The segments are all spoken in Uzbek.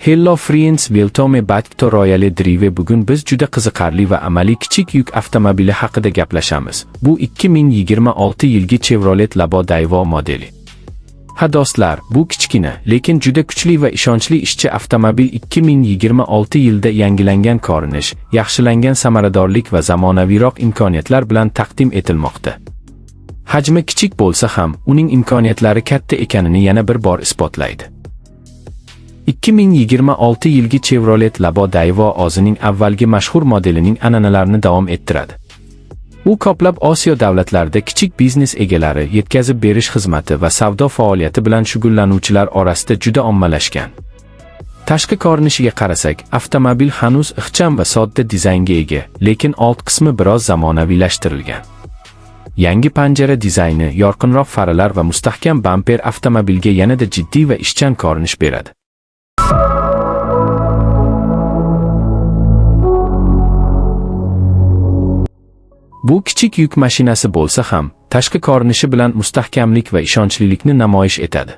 Hello friends, welcome back to Royal Drive. Bugun biz juda qiziqarli va amaliy kichik yuk avtomobili haqida gaplashamiz. Bu 2026 yilgi Chevrolet Labo Daewoo modeli. Ha do'stlar, bu kichkina, lekin juda kuchli va ishonchli ishchi avtomobil 2026 yilda yangilangan ko'rinish, yaxshilangan samaradorlik va zamonaviyroq imkoniyatlar bilan taqdim etilmoqda. Hajmi kichik bo'lsa ham, uning imkoniyatlari katta ekanini yana bir bor isbotlaydi. 2026 yilgi Chevrolet Labo Daewoo o'zining avvalgi mashhur modelining an'analarini davom ettiradi. U ko'plab Osiyo davlatlarida kichik biznes egalari, yetkazib berish xizmati va savdo faoliyati bilan shug'ullanuvchilar orasida juda ommalashgan. Tashqi ko'rinishiga qarasak, avtomobil hanuz ixcham va sodda dizaynga ega, lekin old qismi biroz zamonaviylashtirilgan. Yangi panjara dizayni, yorqinroq faralar va mustahkam bamper avtomobilga yanada jiddiy va ishchan ko'rinish beradi. Bu kichik yuk mashinasi bo'lsa ham, tashqi ko'rinishi bilan mustahkamlik va ishonchlilikni namoyish etadi.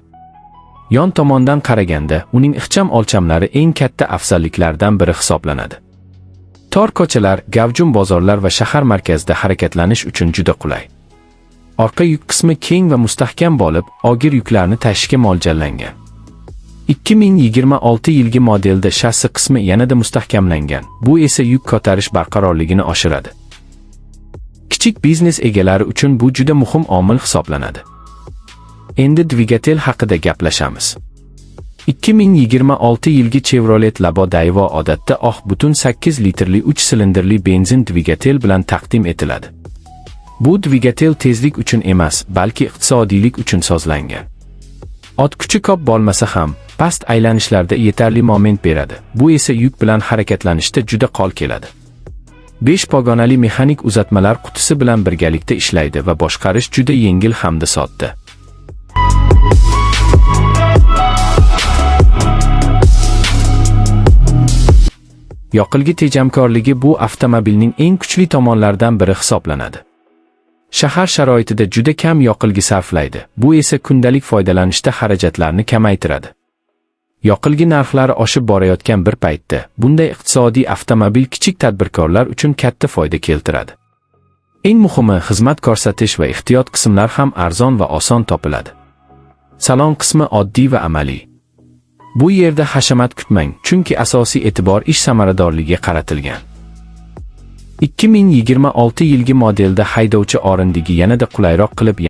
Yon tomondan qaraganda, uning ixcham o'lchamlari eng katta afzalliklardan biri hisoblanadi. Tor ko'chalar, gavjum bozorlar va shahar markazida harakatlanish uchun juda qulay. Orqa yuk qismi keng va mustahkam bo'lib, og'ir yuklarni tashishga mo'ljallangan. 2026 yilgi modelda shassi qismi yanada mustahkamlangan. Bu esa yuk ko'tarish barqarorligini oshiradi. Kichik biznes egalari uchun bu juda muhim omil hisoblanadi. Endi dvigatel haqida gaplashamiz. 2026 yilgi Chevrolet Labo Daewoo odatda 6,8 litrli 3 silindrli benzin dvigatel bilan taqdim etiladi. Bu dvigatel tezlik uchun emas, balki iqtisodiylik uchun sozlangan. Ot kuchi ko'p bo'lmasa ham, past aylanishlarda yetarli moment beradi. Bu esa yuk bilan harakatlanishda juda qo'l keladi. 5 pog'onali mexanik uzatmalar qutisi bilan birgalikda ishlaydi va boshqarish juda yengil hamda sodda. Yoqilgi tejamkorligi bu avtomobilning eng kuchli tomonlaridan biri hisoblanadi. Shahar sharoitida juda kam yoqilgi sarflaydi. Bu esa kundalik foydalanishda xarajatlarni kamaytiradi. Yoqilgi narxlari oshib borayotgan bir paytda bunday iqtisodiy avtomobil kichik tadbirkorlar uchun katta foyda keltiradi. Eng muhimi, xizmat ko'rsatish va ehtiyot qismlar ham arzon va oson topiladi. Salon qismi oddiy va amaliy. Bu yerda hashamat kutmang, chunki asosiy e'tibor ish samaradorligiga qaratilgan. 2026 yilgi modelda haydovchi o'rindigi yanada qulayroq qilib